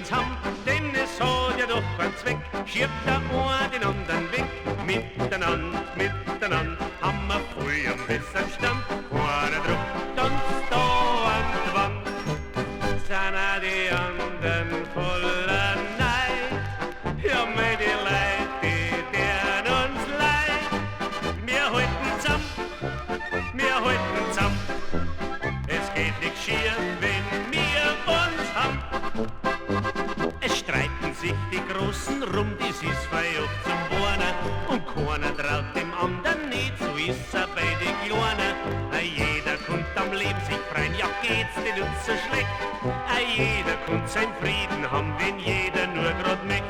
uns haben, denn es hat ja doch keinen Zweck, schiebt der eine den anderen weg. Miteinander, miteinander, haben wir früh am besseren Stand, keiner druckt uns da an die Wand. Sind auch die anderen voller Neid, ja mei, die Leute, die tun uns leid. Wir halten zusammen, wir halten zusammen, es geht nicht schier, wenn wir uns haben. Es streiten sich die Großen rum, das ist fei oft zum Wohnen. Und keiner traut dem anderen nicht, so ist er bei den Kleinen. A jeder kommt am Leben sich freuen, ja geht's denn uns so schlecht? A jeder kommt sein Frieden haben, wenn jeder nur grad möcht.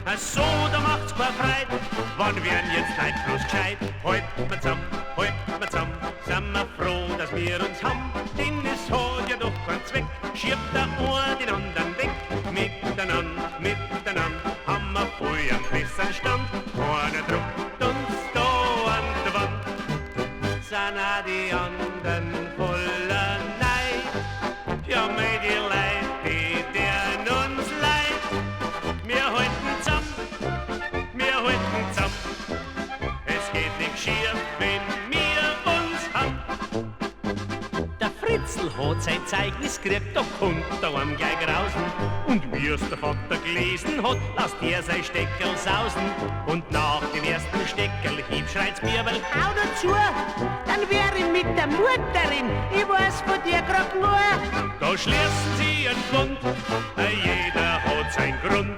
A so, da macht's keine Freude, wann werden jetzt Leute bloß gescheit? Halt mal zusammen, halt mal zusammen, sind wir froh, dass wir uns haben, denn es hat ja doch keinen Zweck, schiebt der eine den anderen weg. Miteinander, miteinander, haben wir voll am besseren Stand, keiner druckt uns da an der Wand. Sind auch die anderen voller Neid, ja mei, die Leute, die tun uns leid. Wir halten zusammen, wir halten zusammen, es geht nicht schier, wenn wir uns haben. Der Fritzl hat sein Zeugnis gekriegt, da kommt der einem gleich grausen. Und wie's der Vater gelesen hat, lasst er sein Steckerl sausen. Und nach dem ersten Steckerlhieb schreit's Bierbel, Hau dazu, dann wär ich mit der Mutterin, ich weiß von dir grad nur. Da schließen sie einen Bund, jeder hat seinen Grund.